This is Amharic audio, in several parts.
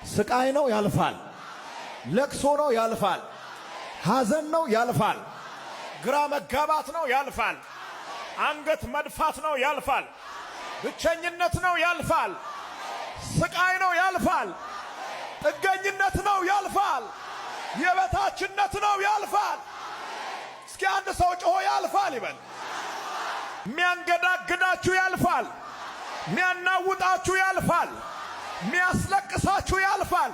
ስቃይ ነው ያልፋል። ለቅሶ ነው ያልፋል። ሐዘን ነው ያልፋል። ግራ መጋባት ነው ያልፋል። አንገት መድፋት ነው ያልፋል። ብቸኝነት ነው ያልፋል። ስቃይ ነው ያልፋል። ጥገኝነት ነው ያልፋል። የበታችነት ነው ያልፋል። እስኪ አንድ ሰው ጮሆ ያልፋል ይበል። ሚያንገዳግዳችሁ ያልፋል። ሚያናውጣችሁ ያልፋል። ሚያስለቅሳችሁ ያልፋል።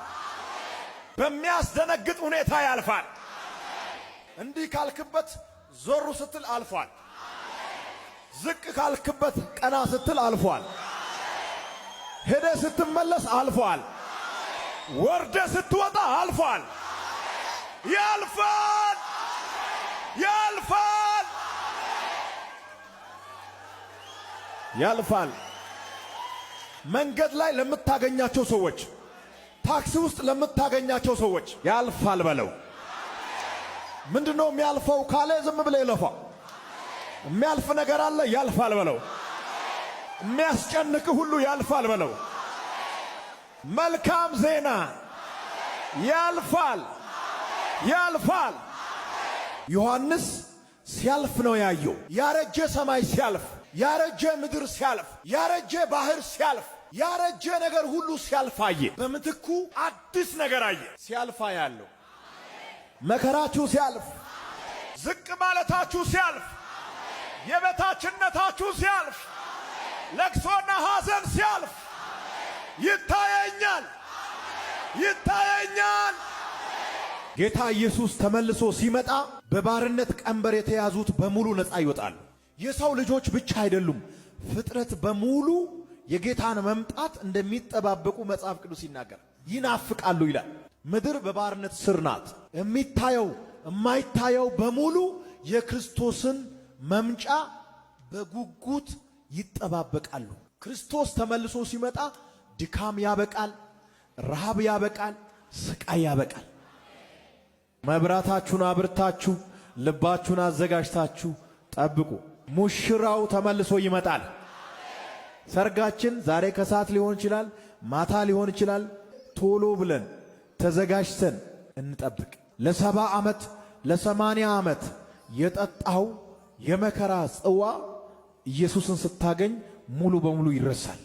በሚያስደነግጥ ሁኔታ ያልፋል። እንዲህ ካልክበት ዞር ስትል አልፏል። ዝቅ ካልክበት ቀና ስትል አልፏል። ሄደ ስትመለስ አልፏል። ወርደ ስትወጣ አልፏል። ያልፋል፣ ያልፋል፣ ያልፋል። መንገድ ላይ ለምታገኛቸው ሰዎች፣ ታክሲ ውስጥ ለምታገኛቸው ሰዎች ያልፋል በለው። ምንድነው የሚያልፈው ካለ ዝም ብለህ ይለፋ። የሚያልፍ ነገር አለ፣ ያልፋል በለው። የሚያስጨንቅ ሁሉ ያልፋል በለው። መልካም ዜና ያልፋል፣ ያልፋል። ዮሐንስ ሲያልፍ ነው ያየው። ያረጀ ሰማይ ሲያልፍ፣ ያረጀ ምድር ሲያልፍ፣ ያረጀ ባህር ሲያልፍ፣ ያረጀ ነገር ሁሉ ሲያልፍ አየ። በምትኩ አዲስ ነገር አየ። ሲያልፋ ያለው መከራችሁ ሲያልፍ፣ ዝቅ ማለታችሁ ሲያልፍ፣ የበታችነታችሁ ሲያልፍ፣ ለቅሶና ሐዘን ሲያልፍ ይታየኛል፣ ይታየኛል። ጌታ ኢየሱስ ተመልሶ ሲመጣ በባርነት ቀንበር የተያዙት በሙሉ ነፃ ይወጣሉ። የሰው ልጆች ብቻ አይደሉም፣ ፍጥረት በሙሉ የጌታን መምጣት እንደሚጠባበቁ መጽሐፍ ቅዱስ ይናገራል። ይናፍቃሉ ይላል። ምድር በባርነት ስር ናት። የሚታየው የማይታየው በሙሉ የክርስቶስን መምጫ በጉጉት ይጠባበቃሉ። ክርስቶስ ተመልሶ ሲመጣ ድካም ያበቃል፣ ረሃብ ያበቃል፣ ስቃይ ያበቃል። መብራታችሁን አብርታችሁ ልባችሁን አዘጋጅታችሁ ጠብቁ። ሙሽራው ተመልሶ ይመጣል። ሰርጋችን ዛሬ ከሰዓት ሊሆን ይችላል፣ ማታ ሊሆን ይችላል። ቶሎ ብለን ተዘጋጅተን እንጠብቅ። ለ70 ዓመት ለ80 ዓመት የጠጣው የመከራ ጽዋ ኢየሱስን ስታገኝ ሙሉ በሙሉ ይረሳል።